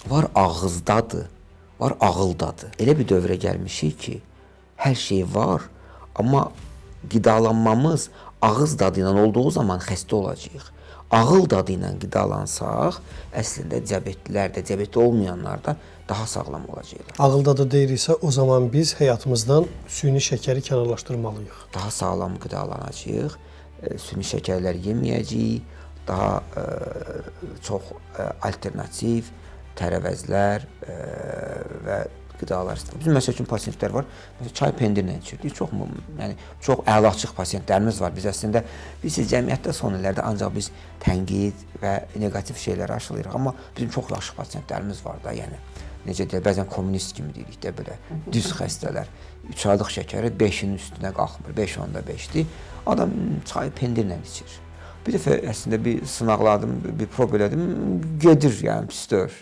Var ağızdadır, var ağıldadır. Elə bir dövrə gəlmişik ki, hər şey var, amma qidalanmamız ağız dadı ilə olduğu zaman xəstə olacağıq. Ağıl dadı ilə qidalansaq, əslində diabetlilər də, diabetli olmayanlar da daha sağlam olacaqlar. Ağıl dadı deyiriksə, o zaman biz həyatımızdan süni şəkəri kənarlaşdırmalıyıq. Daha sağlam qidalanacağıq, süni şəkərlər yeməyəcəyik, daha çox alternativ tərəvəzlər və qidalar istifadə. Bizim məsəl üçün pasientlər var. Məsələn, çay pendirlə içirdik. Çox, yəni çox əlaçıq pasientlərimiz var. Biz əslində bilirsiniz, cəmiyyətdə son illərdə ancaq biz tənqid və neqativ şeyləri aşılayırıq, amma bizim çox yaxşı pasientlərimiz var da, yəni necə deyək, bəzən kommunist kimi deyirik də belə düz xəstələr. 3 aylıq şəkəri 5-in üstünə qalxmır. 5.5-dir. Adam çayı pendirlə içir. Bir dəfə əslində bir sınaqladım, bir prob elədim, gedir, yəni pis deyil.